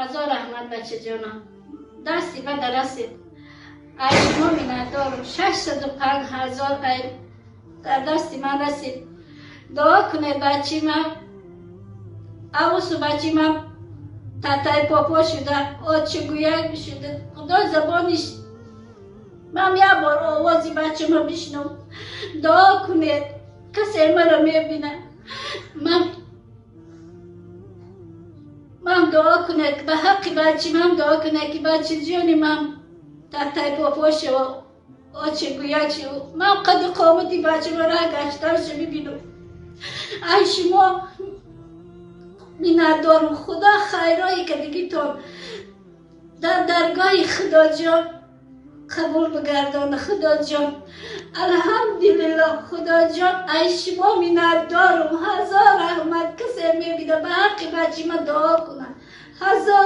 Ҳазор раҳмат, бачаҷонам, дасти бада расид. Ай шумо миннатдорум. 605 000 ай дар дасти ман расид. Дуо кунед, бачи ман авусу бачи ман татай попо шуда, очигӯяк шуда. Худо забониш ман як бор овози бачама бишнам. Дуо кунед, касе маро мебинад, ман дуо кунед, ба ҳаққи бачи ман дуо кунед, ки бачиҷони ман татай попо шава, очигӯяк шава, ман қади қомати бачама ра гаштанша бибинам. Ай шумо миннатдорум. Худо хайрои кардагитон дар даргоҳи Худоҷон қабул бигардона. Худоҷон, алҳамдулиллоҳ, Худоҷон, ай шумо миннатдорум. Ҳазор раҳмат. Касе мебина, ба ҳаққи бачи ман дуо кунад. Ҳазор.